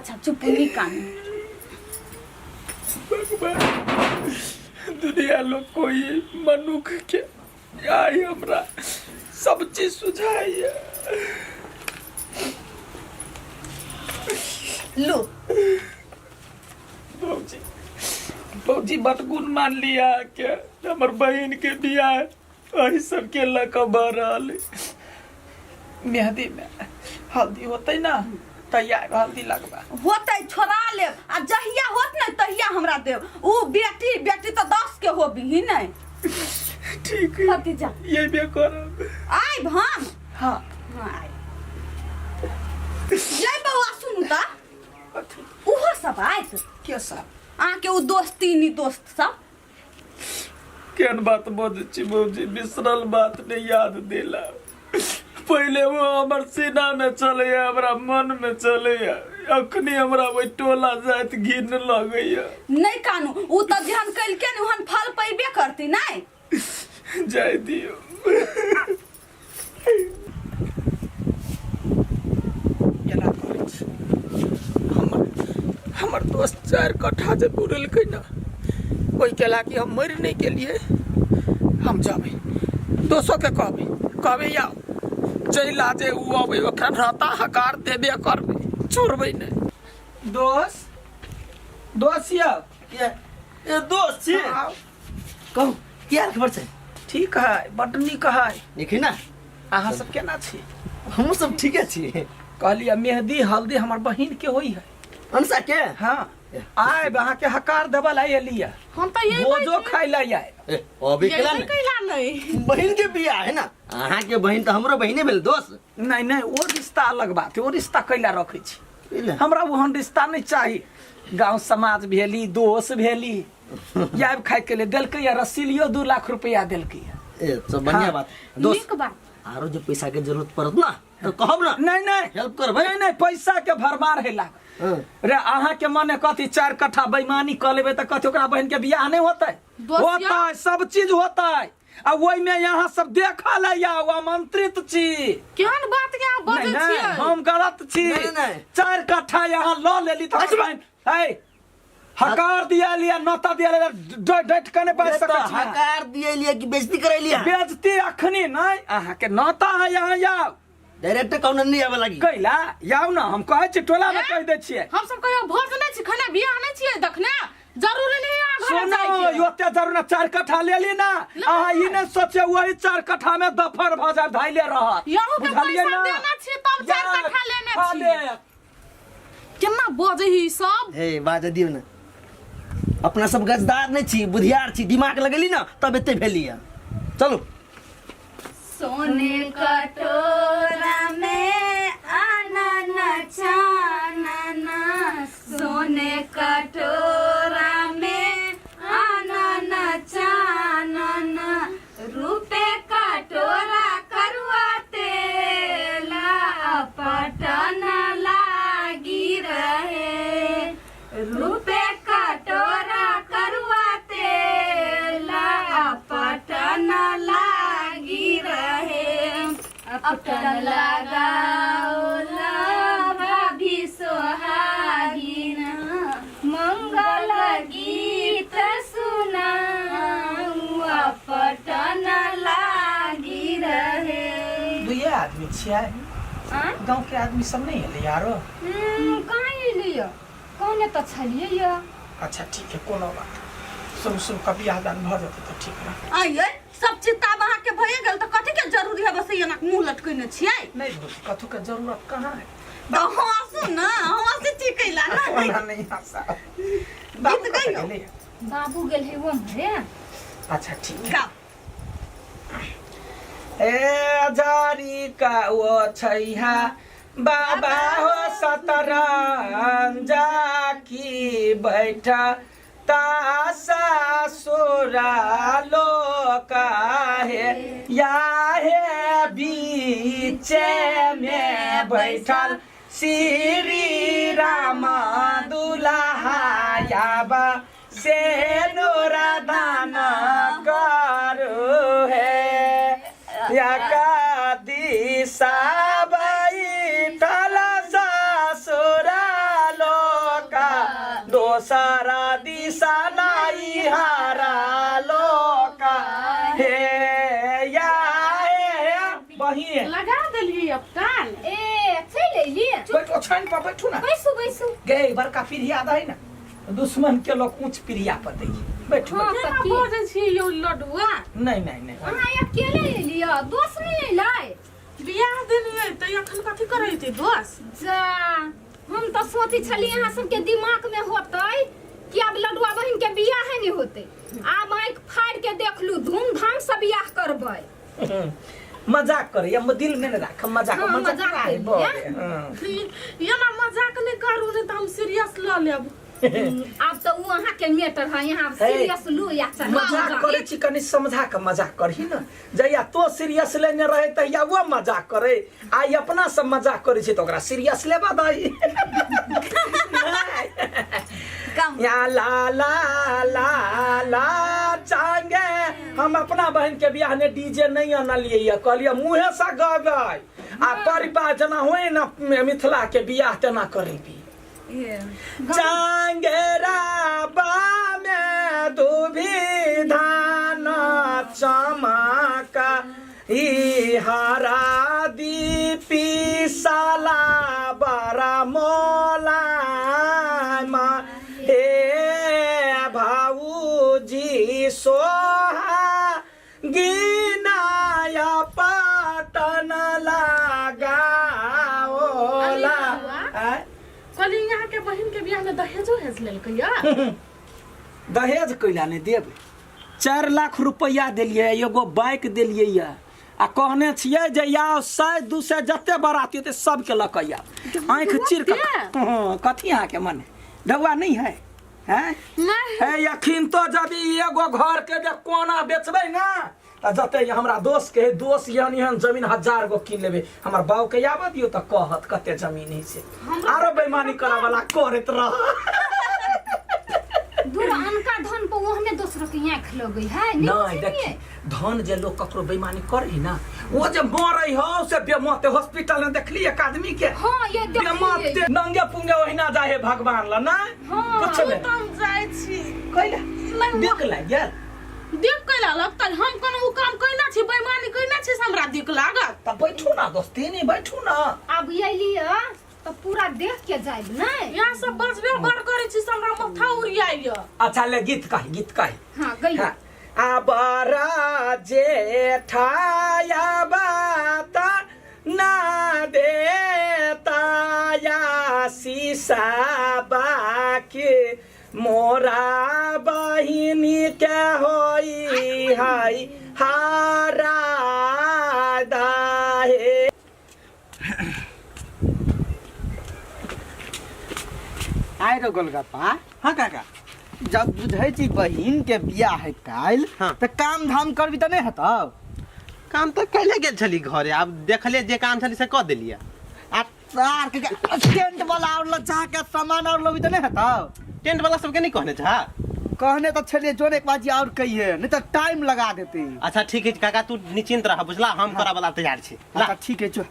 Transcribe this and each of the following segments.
अच्छा चुप नहीं कानू। भगवान, दुनिया लोग कोई मनुख के आइ हमरा सब चीज सुझाइए। लो। भौजी, भौजी, बटगुन मान लिया के हमर बहिन के बियाह एहि सबके लऽ कऽ भऽ रहल अइ। मेहदी में हल्दी होतै ना तैयार हल्दी लगबा होतै, छोड़ा लेब आ जहिया होत ने तहिया हमरा देब। ऊ बेटी बेटी तऽ 10 के होबी ही नहीं। ठीक है। भतीजा। ये बे करब। आइब हम। हाँ। हाँ, आइब। जय बौआ, सुनू तऽ। कथी? ओहो सब आयत। के सब? अहाँके ओ दोस्ती नी दोस्त सब। केहन बात बजै छी भौजी? बिसरल बात नहि याद दिला। पहिले वो हमर सीना में चलैया, हमरा मन में चलैया, अखनी हमरा ओहि टोला जाइत घिन लगैया। नहि कानू, ओ तऽ जेहन कलकै ने ओहन फल पैबे करती नहि। जाय दियौ। एना करै छी, हमर हमर दोस्त 4 कट्ठा जे बुड़ेलकै ने, ओहिके लागी हम मरि नहि गेलियै। हम जेबै, दोसोके कहबै, कहबै आउ। जै लाजे ओ अबै, ओकरा रहता हकार देबे करबै, छोड़बै नहि। दोस्त, दोस्त यौ। ये ये दोस्त छी। आउ। कहू, की हाल खबर छै? ठीक है, बड्ड नीक है। नीक है ना? अहाँ सब केना छी? हमहूँ सब ठीके छी। कहलियै, मेहदी हल्दी हमर बहिन के होई है। अनसा के? हाँ, आयब, अहाँके हकार देबऽ ला एलियै। हम तऽ यही भोजो खाइ ला आयब। ए, अभी केला यही ने कैला नहीं। बहिन के बियाह है ना? अहाँ के बहिन तऽ हमरो बहिने भेल दोस्त। नहीं नहीं, ओ रिश्ता अलग बात है, ओ रिश्ता कैला रखै छी? बुझले? हमरा ओहन रिश्ता नहीं चाही। गांव समाज भेली, दोस्त भेली, आबि खाइ के लिए देलकै या रसीलियो 2 लाख रुपया देलकै। ए सब बढ़िया हाँ। बात दोस्त। नीक बात। आरो जे पैसा के जरूरत पड़त ना तो कहब ना। नहीं नहीं। हेल्प करबै। नहीं नहीं, पैसा के भरमार है लागल। हाँ। रे, अहाँ के मने कथी, 4 कट्ठा बेईमानी कऽ लेबै तऽ कथी ओकरा बहन के बियाह नहीं होतै? दोस्त यौ। होतै, सब चीज होतै। आ ओहिमे यहाँ सब देखऽ लए आउ, आमंत्रित छी। केहन बात के अहाँ बजै नहीं नहीं छियै? हम गलत छी? नहीं, नहीं। 4 कट्ठा यहाँ लऽ लेली तऽ हमर बहिन है हकार दिया लिया, नोता दिया लिया, डट के नहीं बाजि ए, सकै तऽ छी। हकार दिए लिए कि बेइज्जती करैलिए? बेजती अखनी नहीं, अहाँके नोता है, यहाँ आउ। डायरेक्ट कौन नहीं आवे लगी। कैला आउ ना, हम कहै छी, टोला में कहि दै छियै। हम सब कहियो भोज नहि छी खाना, बियाह नहि छियै देखने, जरूरी नहीं है घर सुनो, जाय के। ओते जरूर ना, 4 कट्ठा ले ली ना, अहाँ ई नहीं सोचे वही 4 कट्ठा में दफर भऽ जाए धैले रहत। यहू के बुझलियै पैसा ना? देना छी तब 4 जा, कट्ठा लेने खा छी। ले। केना बजै ही सब? हे, बाजऽ दियौ ने। अपना सब गजदार नहीं छी, बुधियार छी, दिमाग लगेली ना तब एते भेली है। चलू। सोने कटोरा में आना चानना, सोने कटोरा में आना चानना, रूपे कटोरा करुआ तेला पटन लागी रहे, रूपे कटोरा करुआ तेला पटन लागी रहे, अपटन लगाओला भाभी सोहागिन, मंगल गीत सुनाऊ, अपटन लागी रहे। दुइये आदमी छियै? आँय? गाँव के आदमी सब नहीं एलै यारो? कहाँ एलै यऽ, कहने तऽ छलियै यऽ। अच्छा ठीक है, कोनो बात। शुभ शुभ का बियाह दान भऽ जेतै तऽ ठीक रहतै। आइए, सब चीज तऽ आब अहाँके भइए गेल, तऽ कथी के जरूरी है? बस एना मुँह लटकेने छियै। नहीं भौजी, कथू के जरूरत कहाँ है? तऽ हँसू ने, हँसी ठीक कैला ने। ओना नहीं हंसा। गीत गइयो। बाबू गेल है उम्हरे। अच्छा ठीक है। गाओ। ए हजारी का वो छैहा बाबा हो सतरंजा की बैठा तासा सोरा लोका हे या हे बीचे में बैठल श्री राम दुल्हा याबा से नोरा दान करू हे या का दिशा बैठल ससुरा लो। दोसरा दिशा नाई हारा लोका हे या हे बहिन लगा देलियै अब ताल ए चलि एलियै बैठो छानि पर बैठू ना बैसू बैसू गे बड़का पीढ़िया दही ना दुश्मन के लोग ऊंच पीढ़िया पर दै बैठू हाँ। बैठू। केना की? बजै छियै यौ लडुआ नहीं नहीं नहीं अहाँ अकेले एलियै दोस्त नहि एलै बियाह देलियै तऽ एखन कथी करै हेतै दोस जा हम तऽ सोचै छलियै अहाँ सबके दिमाग में होतै कि आब लडुआ बहिन के बियाहे नहि होतै आब आँखि फाड़ि के देखलू धूमधाम से बियाह करबै मजाक करे हम दिल में न राख मजाक हाँ, मजाक मजाक आहे, करियै। बड़े, हाँ। एना मजाक नहि करू नहि तऽ हम सीरियस लऽ लेब आब तऽ ओ अहाँके मैटर है यहाँ हे, सीरियस लू या चाहे मजाक करे छी कनि समझा के मजाक करही न जहिया तो सीरियस लेने रहे तहिया वो मजाक करे आइ अपना सब मजाक करे छी तऽ ओकरा सीरियस लेबा दही कम या ला ला ला ला चांगे हम अपना बहन के बियाह ने डीजे नहीं अनलिए ये कहलिए मुँहे से गबै आ परिवार जेना होय न मिथिला के बियाह तेना करेबी ये चांगेरा बा में दुभी धान चमका ई हरा दीपी साला बरा मोला हे भाऊजी सोहा गिनाया पाटन लगाओला आँय? कहली यहाँ के बहिन के बियाह में दहेजो हेज लेलकै या दहेज कैला नहि देब 4 लाख रुपैआ देलियै एगो बाइक देलियै यऽ आ कहने छियै जे आउ 100 200 जते बराती होतै सबके लऽ कऽ आउ आँखि चीर कऽ हँ, कथी अहाँके मन ढौआ नहि है हैं नहीं हे अखिन तो यदि एगो घर के जे कोना बेचबै ने तऽ जते हमरा दोस्त के दोस्त एहन एहन जमीन हजार गो कीन लेबै हमर बाऊ के आबऽ दियौ तऽ कहत कते जमीन है से आरो बेईमानी करऽ वाला करैत रह दूर अनका धन पर ओहने दोसर के आँख लगै है नहीं नहि देखी धन जे लोग ककरो बेईमानी करे ना वो जे मरे हो से बेमते हॉस्पिटल में देखली एक आदमी के हाँ ये देखलियै बेमते नंगे पुंगे ओहिना जाए हे भगवान ला ना हाँ। कुछ तू नहीं तऽ हम जाइ छी कैला देख लागि गेल दिक कैला लगतै हम कोनो उ काम कैना छी बेईमानी कैना छी से हमरा दिक लागत तऽ बैठू ना दोस्ती नहीं बैठू ना आब अयलियै तऽ पूरा देख के जायब नहि यहाँ सब बजबे बड़ करै छी से हमरा माथा उड़ियाइया अच्छा ले गीत कही गीत कही हाँ गई हाँ। आबरा जेठाया बात ना देता या शीशा बाकी मोरा बहिनी के होई हाई हारा दाहे आइ रो गोलगप्पा हाँ काका जब बुझै छी बहिन के बियाह है काल्हि हाँ। तऽ काम धाम करबी तऽ नहि हेतौ काम तऽ कैले गेल छली घरे आब देखलियै जे काम छली से कऽ देलियै आ तार के टेंट वाला और लचा के सामान और लबी तऽ नहि हेतौ टेंट वाला सबके नहीं कहने छा कहने तऽ छलियै जोन एक बाजी और कहिए नहीं तऽ टाइम लगा देते अच्छा ठीक है काका तू निश्चिंत रह बुझला हम करा वाला तैयार छी ला अच्छा ठीक है जो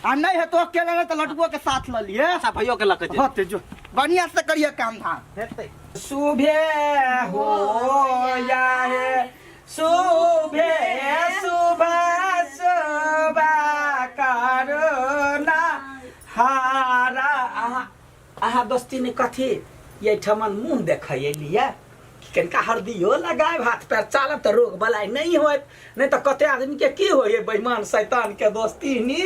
आ नहीं हेतौ अकेले नहीं तऽ लटुओ के साथ लऽ लिए अच्छा भैयो के लऽ के होते जो बढ़िया से करिए काम धाम हेतै सुबह हो या है सुबह सुबह सुबह करुणा हारा अहाँ अहाँ दोस्ती ने कथी एहिठमन मुँह देखै एलियै कनिका हरदियो लगायब हाथ पैर चालब तऽ रोग बलाय नहि होयत नहि तऽ कते आदमी के की होइए बेईमान शैतान के दोस्ती नी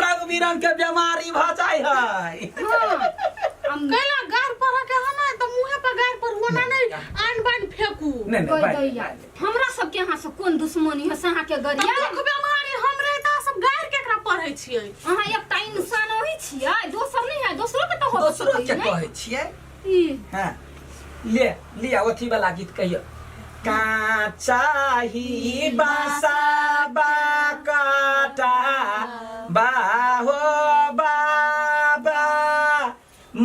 रंग बिरंग के बीमारी भऽ जाइ है कैला गार पर के हम तऽ मुँहे पर गार पर ओना नहि आन बान फेकू नहि नहि गई बाइ- दैया हमरा सबके अहाँ से कोन दुश्मनी है से अहाँके तऽ गरिया दुख बेमारी हमरे तऽ सब गार केकरा पढ़ै छियै अहाँ एकटा इंसान वही छियै दोसर नहि है दोसरो के तऽ हो दोसरो के कहै छियै ई हाँ ले लिया अथी वाला गीत कहियो काचा ही बासा बाकाटा बाहो बाबा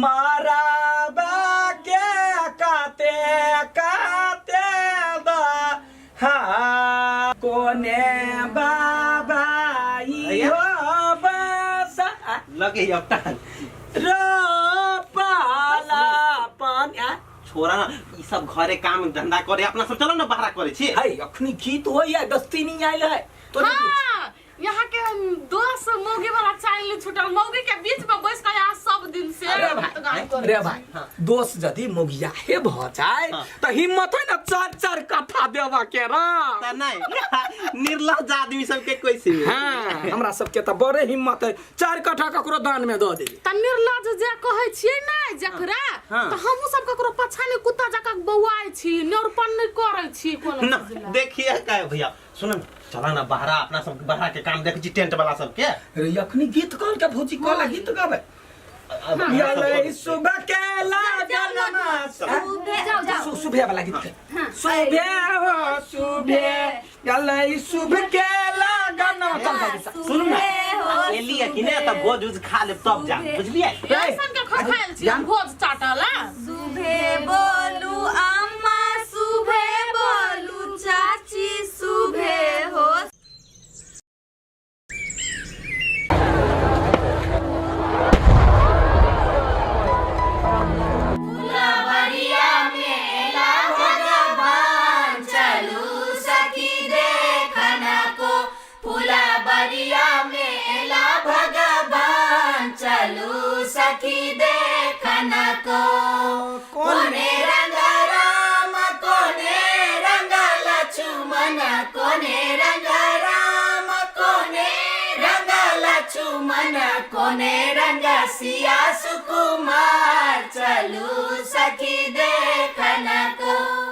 मारा के काते काते दा हा कोने बाबा ई हो बासा लगे अब टांग रोपाला छोरा ना ई सब घरे काम धंधा करे अपना सब चलो ना बाहरा करे छी है अखनी गीत होइए दस्तीनी आयल है तो हाँ यहाँ के दोस्त मौगी वाला चाइल नहीं छूटल मौगी के बीच में बैस के यहाँ सब दिन से अरे भात भाई गान करै अरे छी। भाई दोस्त यदि मोगिया हे भ जाए त हिम्मत है ना चार चार कट्ठा देवा के रा त नहीं निर्लज आदमी सबके कैसे हाँ हमरा सबके त बड़े हिम्मत है चार कट्ठा ककरो दान में दऽ देबै त निर्लज जे कहै छियै ने जकरा हाँ। त हमहूँ सब ककरो पाछा नहि कुत्ता जकाँ बौआइ छी नेरपन नहि करै छी कोनो ना चीज लए। देखिए का भैया सुन चला ना बहरा अपना सब बहरा के काम देख छी टेंट वाला सबके अरे अखनी गीत कौन के भौजी कहला गीत गाबै यलै सुबह के लागल जाओ जाओ सुबह वाला गीत के सुबह हो सुबह यलै सुबह के लागल चल चल चल। सुनू ना एलिए कि ने तब भोज उज खा लेब तब जा बुझलिए ऐसन के खखायल छी भोज चाटल आ? सुबह बोलू अम्मा सुबह बोलू चाची सुबह हो सुकुमार चलू सखी देखन को।